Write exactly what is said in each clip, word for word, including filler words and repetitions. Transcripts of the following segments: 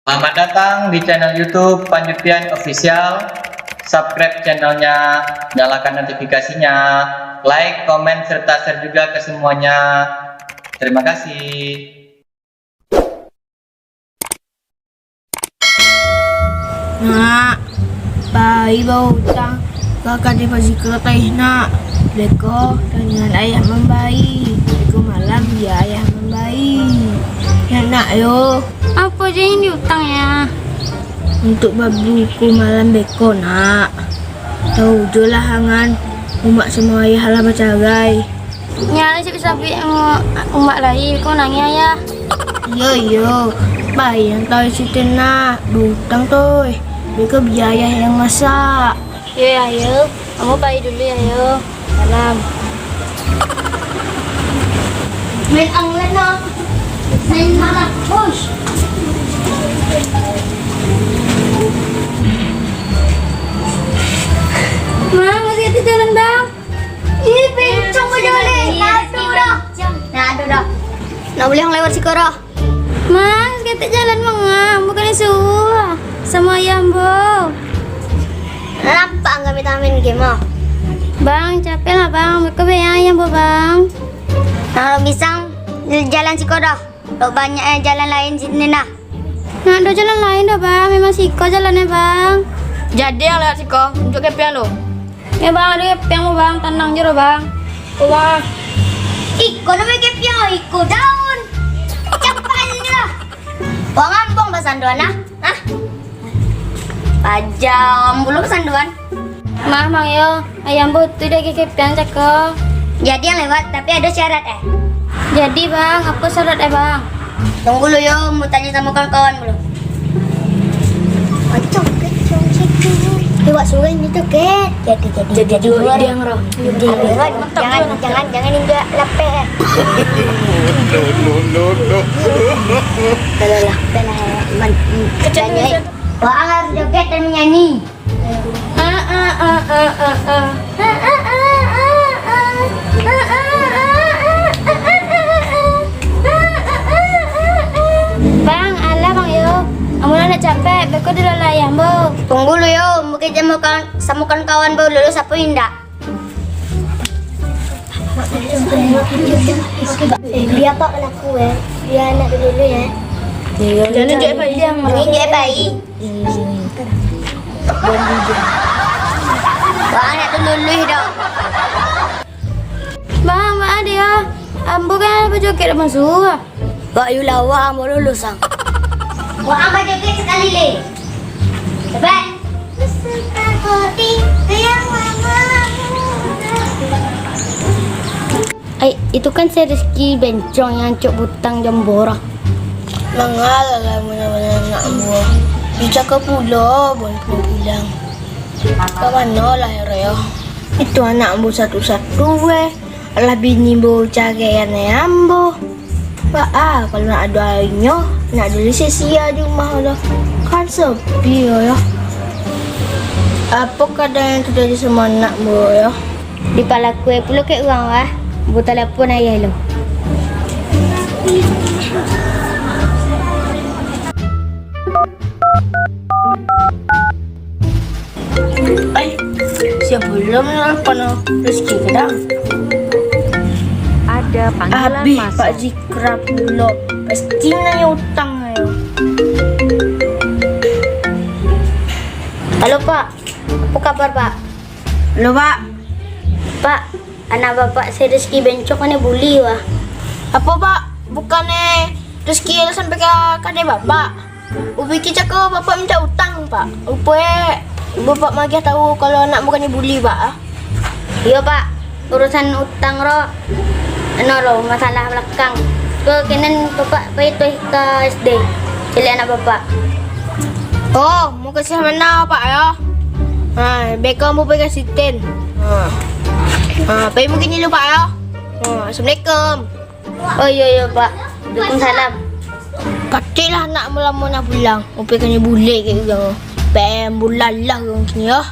Selamat datang di channel YouTube Panjupian Official. Subscribe channelnya, nyalakan notifikasinya, like, komen, serta share juga ke semuanya. Terima kasih. Nak, pai bautang ka kadai Pak Zikro taih nak. Beko tangan ayah mambai, beko malam bia ayah mambai. Ya nak yo. Apo je yang diutang ya? Untuk babuko malam beko nak. Tahu jo lah angan, umak samo ayah lah bacarai. Nyo lah sabik-sabik umak lai, ko nangih ayah. Iyo, iyo. Pai yang tahu isi tenah, bautang tu. Beko bia ayah yang masak. Iyo, ya, yo. Kamu pai dulu ya, yo. Salam. Main online lah. Main malam. Push. Mang, masih ada jalan, Bang. Ih, bencong aja boleh. Nah, tu dah. Nah, tu dah. Nak boleh lewat siko dah. Mang, saketek jalan manga, bukan suruah. Samo ayah ambo. Nampak kami tamin game ah. Bang, capek lah bang, beko bayang ayah ambo bang. Nah, kalau bisa jalan siko dah. Kalau banyak eh, jalan lain sini nah. Nak ada jalan lain dah bang, memang siko jalannya bang. Jadi yang lewat siko, unjuk kepiang lo. Ya bang, ada kepiang lo bang, tenang je lo bang. Oh, bang. Iko namanya kepiang, iko daun. Cepat aja lah. Wang ambong basanduan ah. Hah? Pajam bulu basanduan. Maaf bang yo, ayah ambo tu dah kepiang cako. Jadi yang lewat, tapi ada syarat eh. Jadi bang, apa syarat eh bang? Tunggu lu yo, mau tanya sama kawan-kawan dulu. Macam kencang situ. Lewat sungai ni tu, Ket. Jadi, jadi, jadi dua orang. Jadi dua orang. Jangan, jangan, jangan injak lapeh. No, no, no, no. Dah lah, dah lah. Man, kencang, tanya, kencang. Wah, harus joget dan menyanyi. Bang, alah bang yo. Amun anak capek, beko dulu lah ayah ambo. Tunggu lu yo, mungkin samo kawan, samo kawan-kawan baru lulus apa indak? Dia apa pelaku eh? Dia anak dulu ya. Jangan jek bayi. Ini jek bayi. Wah, anak tu luluih dah. Bang, bang dia. Ambo kan bajoget dah masuk. Wak yu lawak ambo lulus ang. Wak ang bajoget sakali le. Cepat. Ai, itu kan si Rizky bencong yang cok butang jambora. Mangalah lah muna-muna anak buah. Dicakap pulo, bukan pulang. Ka mano lah, Reo? Itu anak ambo satu-satu, weh. Alah bini ambo caraian ambo. Baa, kalau nak ado ainyo, nak dulu sia-sia di rumah lo. Kan sepi lo, yo. Apo kadang yang terjadi sama anak ambo, yo? Dipalakui pulo kek urang, wah. Ambo talapon ayah lo. Ai, sia pulo nan nelpon Rizky kadang. Ada panggilan Abih masuk. Pak Zikra pulo. Pasti nanya utang ayo. Halo, Pak. Apa kabar, Pak? Halo, Pak. Pak, anak Bapak si Rizky bencong ko ni buli, wah. Apo, Pak? Bukannyo Rizky lah sampai ka kadai Bapak? Upikir cako Bapak minta utang, Pak. Rupo e Bapak magiah tahu kalau anak bukan dibuli, Pak, ah. Iyo, Pak. Urusan utang ro, anu ro, masalah balakang. Ko kenen Bapak pai tuih ka S D, caliak anak Bapak. Oh, makasih bana, Pak, yo. Ha, beko ambo pai ka Siten. Ha. Ha, pai mungkin dulu, Pak, yo. Ha, assalamualaikum. Oh, iyo, iyo, Pak. Waalaikumsalam. Patiklah nak malamo nak pulang. Upai kanai bulek ke urang. Pem bulalah urang kini, yo.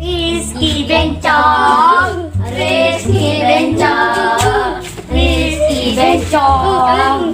Rizky bencong, Rizky bencong, Rizky bencong.